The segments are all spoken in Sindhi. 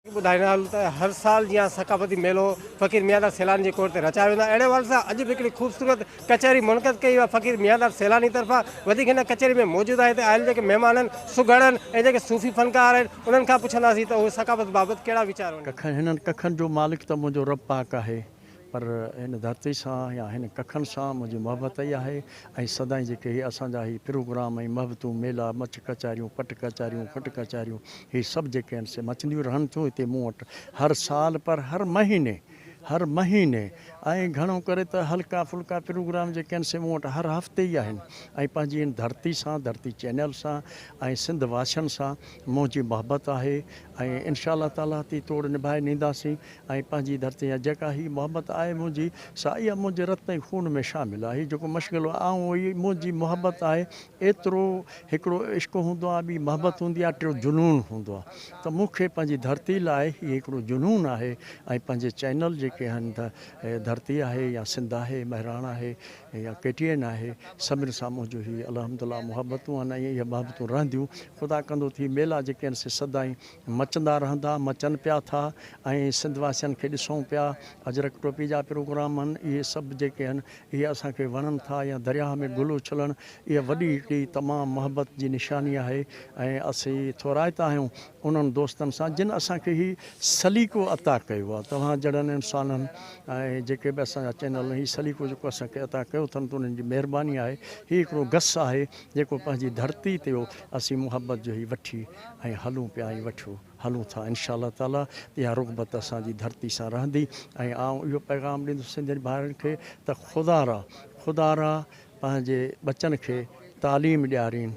ٻڌائيندا هلون ته هر سال جيان ثقافتي ميلو فقير ميانداد سيلاني جي ڪوٽ تي رچايو ويندو آهي اهڙي حوالي سان اڄ به هڪڙي خوبصورت ڪچهري منعقد ڪئي وئي آهي فقير ميانداد سيلاني طرفان وڌيڪ هن ڪچهري ۾ موجود آهي هتي آيل جيڪي مهمان آهن سگهڙ آهن ۽ جيڪي صوفي فنڪار آهن انهن کان پڇنداسين ته اهي ثقافت بابت ڪهڙا ويچار انهن ڪکن هنن ڪکن جو مالڪ ته منهنجو رب پاڪ آهي. پر هن ڌرتي سان يا هن ڪکن سان منهنجي محبت ئي آهي ۽ سدائين جيڪي هي اسان جا هي پروگرام ۽ محبتون ميلا مچ ڪچهريون پٽ ڪچهريون کٽ ڪچهريون هي سڀ جيڪي آهن سي مچنديون رهن ٿيون هتي مون وٽ هر سال پر هر مهيني هر مهيني ۽ گهڻو ڪري ته هلڪا ڦلڪا پروگرام جيڪي آهن سي مون وٽ هر هفتي ئي آهن ۽ پنهنجي هن ڌرتي سان ڌرتي چينل سان ۽ سنڌ واسين سان منهنجي محبت آهي ۽ انشاء الله تعاليٰ تي توڙ نڀائي نينداسين ۽ پنهنجي ڌرتي سان جيڪا هي محبت آهي منهنجي، سا اها منهنجي رت ۽ خون ۾ شامل آهي. هي جيڪو مشغلو آهي، آئون هي منهنجي محبت آهي. ايترو هڪڙو عشق هوندو آهي، ٻي محبت هوندي آهي، ٽيون جنون هوندو آهي. ته مون کي پنهنجي ڌرتي لاء هي هڪڙو جنون آهي ۽ پنهنجي چينل جيڪي آهن ته ڌرتي آهي يا سنڌ آهي، مهراڻ آهي يا ڪي ٽي اين آهي، سڀني سان منهنجون هي الحمدلله محبتون آهن ۽ اهي محبتون رهنديون. خدا ڪندو ته هي ميلا جيڪي آهن سي سدائين مچندا رهندا، مچن پيا ٿا ۽ سنڌ واسين کي ڏسون پيا، اجرڪ ٽوپي جا پروگرام آهن، اهي سڀ جيڪي آهن اهي اسان کي وڻن ٿا يا درياهه ۾ گل اڇلڻ اها وڏي هڪڙي تمام محبت جي نشاني آهي ۽ اسين ٿورائتا آهيون انهن دوستن سان جن اسان کي هي سليقو عطا ڪيو آهي توهان جهڙن انسانن ۽ جيڪي به اسان جا چينل هي سليقو جيڪو اسان کي عطا ڪيو اٿن ته انهن جي مهرباني آهي هي هڪڙو گس آهي جيڪو پنهنجي ڌرتي تي اسين محبت جو هي وٺي ۽ هلون پيا ۽ وٺيو هلون ٿا انشاء الله تعالي اها رغبت اسان جي ڌرتي سان رهندي ۽ آئون اهو پيغام ڏيندس سنڌين ڀائرن کي ته خدارا خدارا پنهنجي ٻچن کي تعليم ڏيارين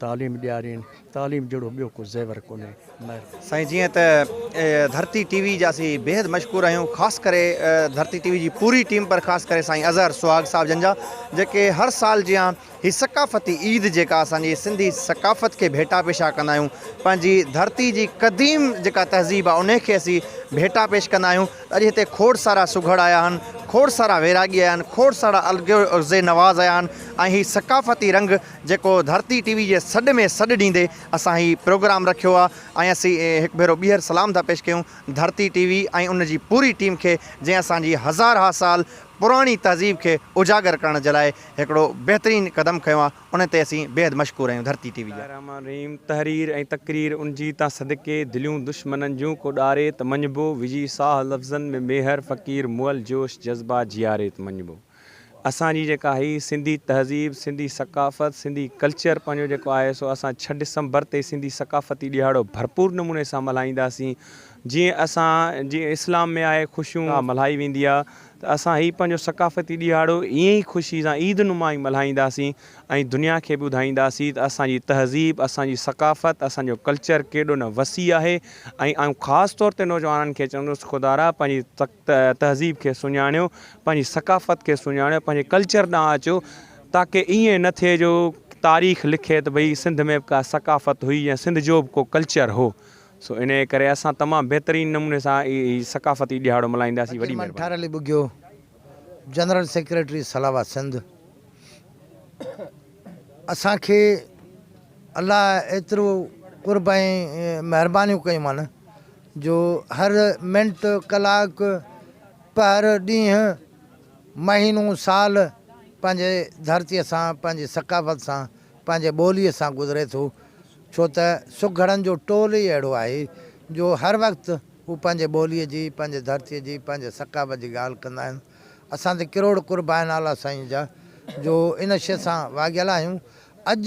تعليم ڏيارين تعليم جهڙو ٻيو ڪو زيور ڪونهي مهرباني. سائين جيئن ته ڌرتي ٽي وي جا اسين بيحد مشڪور آهيون خاص ڪري ڌرتي ٽي وي جي پوري ٽيم پر خاص ڪري سائين اظهر سهاڳ صاحب جن جا جيڪي هر سال جيان هي ثقافتي عيد جيڪا اسان جي سنڌي ثقافت کي ڀيٽا پيشا ڪندا آهيون پنهنجي ڌرتي جي قديم جيڪا تهذيب آهي انهي کي اسين ڀيٽا پيش ڪندا آهيون اڄ هتي کوڙ سارا سگهڙ آيا آهن کوڙ سارا ويراڳي آيا آهن کوڙ سارا الغرضي نواز آيا آهن ۽ هي ثقافتي رنگ جيڪو ڌرتي ٽي وي جي سڏ ۾ سڏ ڏيندي اسان هي پروگرام رکيو آهي ۽ اسين هڪ ڀيرو ٻيهر سلام ٿا پيش ڪيون ڌرتي ٽي وي ۽ ان جي پوري ٽيم کي جنهن اسان جي هزارها سال پراڻي تهذيب کي اجاگر ڪرڻ جي لاء هڪڙو بهترين قدم کنيو آهي ان تي اسين بيحد مشڪور آهيون ڌرتي ٽي وي جا. الله الرحمٰن الرحيم تحرير ۽ تقرير ان جي تان صدقي دليون دشمنن جون ڪو ڏاري ته مڃبو وجهي ساهه لفظن ۾ ميهر فقير مئل جوش جذبا جياري ته مڃبو اسان جي جيڪا هي سنڌي تهذيب سنڌي ثقافت سنڌي ڪلچر پنهنجو جيڪو آهي سو اسان ڇهه ڊسمبر تي سنڌي ثقافتي ڏهاڙو ڀرپور نموني سان ملهائينداسين جيئن اسان جيئن اسلام ۾ آهي خوشيون ملهائي ويندي آهي ته اسان هي پنهنجو ثقافتي ڏهاڙو ائين ئي خوشي سان عيد نما ئي ملهائينداسين ۽ دنيا کي ٻڌائينداسين ته اسان جي تهذيب، اسان جي ثقافت، اسان جو ڪلچر ڪيڏو نه وسيع آهي ۽ آئون خاص طور تي نوجوانن کي چوندس خدارا پنهنجي تهذيب کي سڃاڻيو، پنهنجي ثقافت کي سڃاڻيو، پنهنجي ڪلچر ڏانهن اچو تاڪه ائين نه ٿئي جو تاريخ لکي ته ڀئي سنڌ ۾ به ڪا ثقافت هئي يا سنڌ جو به ڪو ڪلچر هو. سو انهيء ڪري اسان تمام بهترين نموني سان هي ثقافتي ڏهاڙو ملهائينداسين. وڏي فقير مهرباني. منٺار علي ٻگهيو، جنرل سيڪريٽري سلاوات سنڌ، اسان کي الله ايترو قرب ۽ مهربانيون ڪيون آهن جو هر منٽ، ڪلاڪ، پهر، ڏينهن، مهينو، سال پنهنجي ڌرتيء سان، پنهنجي ثقافت سان، پنهنجي ٻوليء سان گذري ٿو، ڇو ته سگهڙن جو ٽول ئي اهڙو آهي جو هر وقت هو پنهنجي ٻوليء جي، پنهنجي ڌرتيء جي، پنهنجي ثقافت جي ڳالهه ڪندا آهن. اسان تي ڪروڙ قرب آهن اعليٰ سائينء جا جو ان شيء سان واڳيل آهيون. اڄ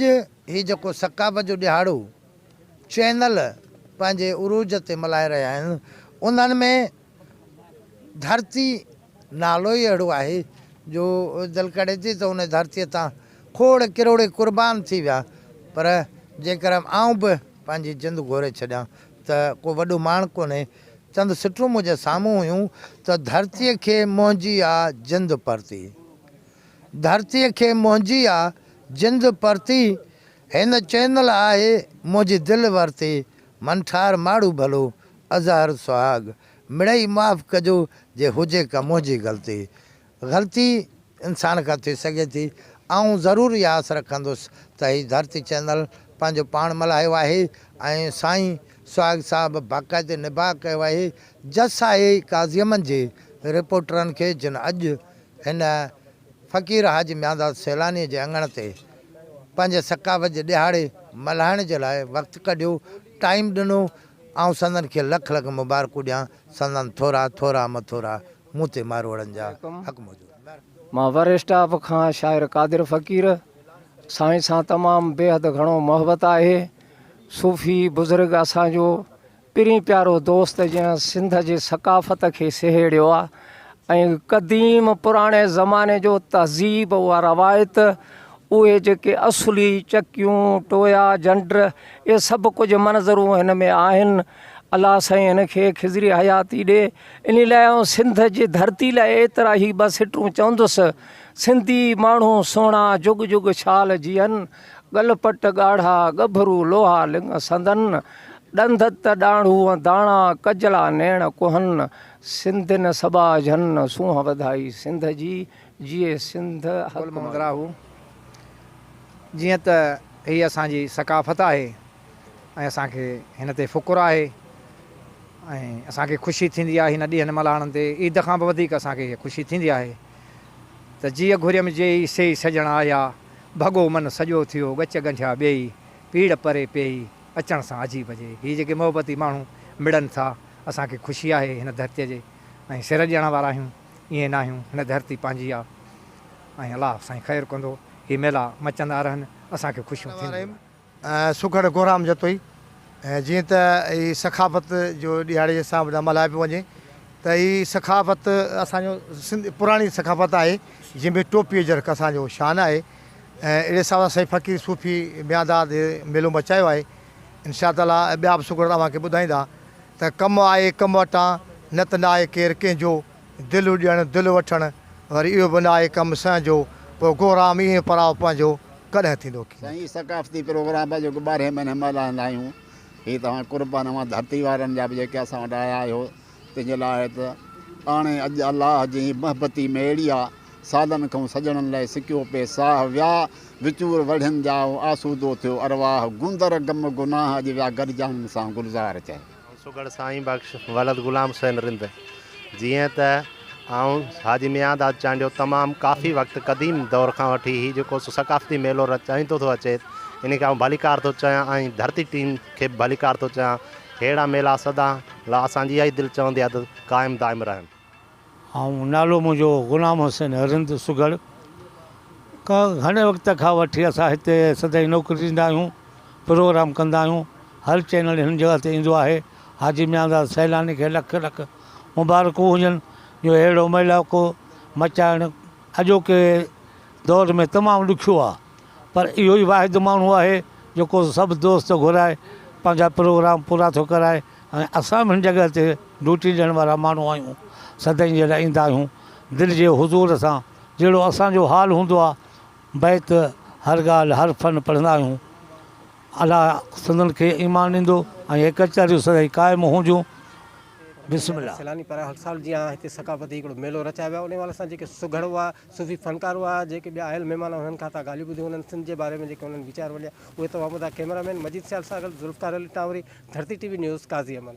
هي جيڪو ثقافت جو ڏهاڙو چينل پنهنجي عروج تي ملهائي رهيا آهن، انهن ۾ ڌرتي نالو ئي اهڙو آهي جو دل ڪري ٿي ته ان ڌرتيء تان کوڙ ڪروڙين قربان ٿي ويا پر جيڪر آئون به پنهنجي جند گهوري ڇڏيان ته ڪو وڏو ماڻ ڪونهي. چند سٽون منهنجي سامهون هيون ته ڌرتيء کي منهنجي آ جند پرتي. ڌرتيء کي منهنجي آ جند پرتي، هن چينل آهي منهنجي دل ورتي، منٺار ماڙهو ڀلو اظهر سهاڳ، مڙئي معاف ڪجو جي هجي ڪا منهنجي غلطي. غلطي انسان کان ٿي سگهي ٿي. آئون ضرور اها آس رکندس ته هي ڌرتي چينل پنهنجو پاڻ ملهايو آهي ۽ سائين سهاڳ صاحب باقاعدي نڀاء ڪيو آهي. جس آهي قاضي احمد جي رپورٽرن کي جن اڄ هن فقير حاجي ميانداد سيلاني جي اڱڻ تي پنهنجي ثقافت جي ڏهاڙي ملهائڻ جي لاء وقت ڪڍيو، ٽائيم ڏنو. آئون سندن کي لک لک مبارڪون ڏيان، سندن ٿورا ٿورا مٿورا مون تي ماروئڙن جا حق موجود. مان ور اسٽاپ کان شاعر قادر فقير سائين سان تمام بيحد گهڻو محبت آهي. صوفي بزرگ اسان جو پرين پيارو دوست جنهن سنڌ جي ثقافت کي سهيڙيو آ ۽ قديم پراڻي زماني جو تهذيب اها روايت اهي جيڪي اصلي چڪيون ٽويا جنڊ اهي سڀ ڪجهه منظرون هن ۾ آهن الله سائين هن کي خضري حياتي ڏي انهي لاء آئون سنڌ جي ڌرتي لاء ايترا هي ٻه سٽون چوندس سنڌي ماڻهو سهڻا جڳ جڳ شال جيئن ڳل پٽ ڳاڙها ڳڀرو لوها لڱ سندن، ڏند ته ڏاڙهون داڻا ڪجلا نيڻ ڪهن، سنڌين سٻاجهن سونهن وڌائي سنڌ جي، جيئي سنڌ حق گل محمد راهو، جيئن ته هي اسان جي ثقافت آهي ۽ اسان کي هن تي فخر آهي ۽ اسان کي خوشي ٿيندي آهي هن ڏينهن ملهائڻ تي عيد کان به وڌيڪ اسان کي خوشي ٿيندي آهي ته جيء گهريم جيئي سيئي سڄڻ آيا. ڀڳو من سڄو ٿيو، ڳچ ڳنڍيا ٻيئي، پيڙ پري پيئي، اچڻ سان عجيب جي. هي جيڪي محبتي ماڻهو مڙن ٿا، اسان کي خوشي آهي هن ڌرتيء جي ۽ سر ڏيڻ وارا آهيون، ائين ناهيون، هن ڌرتي پنهنجي آ ۽ الله سائين خير ڪندو، هي ميلا مچندا رهن، اسان کي خوشيون ٿينديون رهن. سگهڙ گهرام جتوئي، جيئن ته هي ثقافت جو ڏهاڙي جي حساب سان ملهايو پيو وڃي ته هي ثقافت اسان جو سنڌ پراڻي ثقافت آهي جنهن ۾ ٽوپي اجرڪ اسان جو شان آهي ۽ اهڙي حساب سان سائين فقير صوفي ميانداد ميلو مچايو آهي انشاء تعالي ٻيا به سگهڙ اوهان کي ٻڌائيندا ته ڪم آهي ڪم وٽان نه ته ناهي ڪير ڪنهن جو دل ڏيڻ دل وٺڻ وري اهو به ناهي ڪم سهنجو پوء گهرام ائين پرائو پنهنجو ڪڏهن ٿيندو ڪيئن. سائين هي ثقافتي پروگرام آهي جيڪو ٻارهين مهيني ملهائيندا آهيون هي توهان قربان اوهان ڌرتي وارن جا به جيڪي اسان وٽ آيا آهيو تنهن جي لاء ته آڻي اڄ الله جي هي محبتي ميڙي آ سالن کان سڄڻن لئه سڪيو پئي ساهه ويا وچور وڙهين جا آسودو ٿيو ارواح گوندر غم گناهه اڄ ويا گڏجاڻين سان گلزار چئي. آئون سگهڙ سائين بخش ولد غلام حسين رند جيئن ته آئون حاجي ميان داد چانڊيو تمام ڪافي وقت قديم دور کان وٺي هي جيڪو سو ثقافتي ميلو رچائيندو ٿو اچي انهي کي آئون ڀليڪار ٿو چوان ۽ ڌرتي ٽيم کي به ڀليڪار ٿو چوان ههڙا ميلا سدا لا اسان جي اها ئي دل چوندي آهي ته قائم دائم رهن. آئون نالو منهنجو غلام حسين رند سگهڙ گهڻي وقت کان وٺي اسان هتي سدائين نوڪري ڏيندا آهيون پروگرام ڪندا آهيون هر چينل هن جڳهه تي ايندو آهي حاجي ميانداد سيلاني کي لک لک مبارڪون هجن جو اهڙو ميلاڪو مچائڻ اڄوڪي دور ۾ تمام ڏکيو آهي پر اهو ئي واحد ماڻهو آهي جيڪو سڀ دوست گهرائي پنهنجا پروگرام پورا ٿو ڪرائي ۽ اسان به هن جڳهه تي ڊيوٽي ڏيڻ وارا ماڻهو آهيون سدائين جي لاء ايندا آهيون دل جي حضور سان جهڙو اسان جو حال هوندو آهي بيت هر ڳالهه هر فن پڙهندا آهيون الله سندن کي ايمان ڏيندو ۽ هي ڪچهريون سدائين قائم هونديون بسم الله. سيلاني پاران هر سال جيان هتي ثقافتي هڪڙو ميلو رچايو ويو آهي ان حوالي سان جيڪي سگهڙ هئا صوفي فنڪار هئا جيڪي ٻيا آيل مهمان انهن کان اسان ڳالهيون ٻڌيون انهن سنڌ جي باري ۾ جيڪي انهن ويچار ونڊيا اهي توهان ٻڌا ڪئميرا مين مجيد سيال سان گڏ Zulfiqar Ali Tanwari Dharti T V news Qazi Ahmed.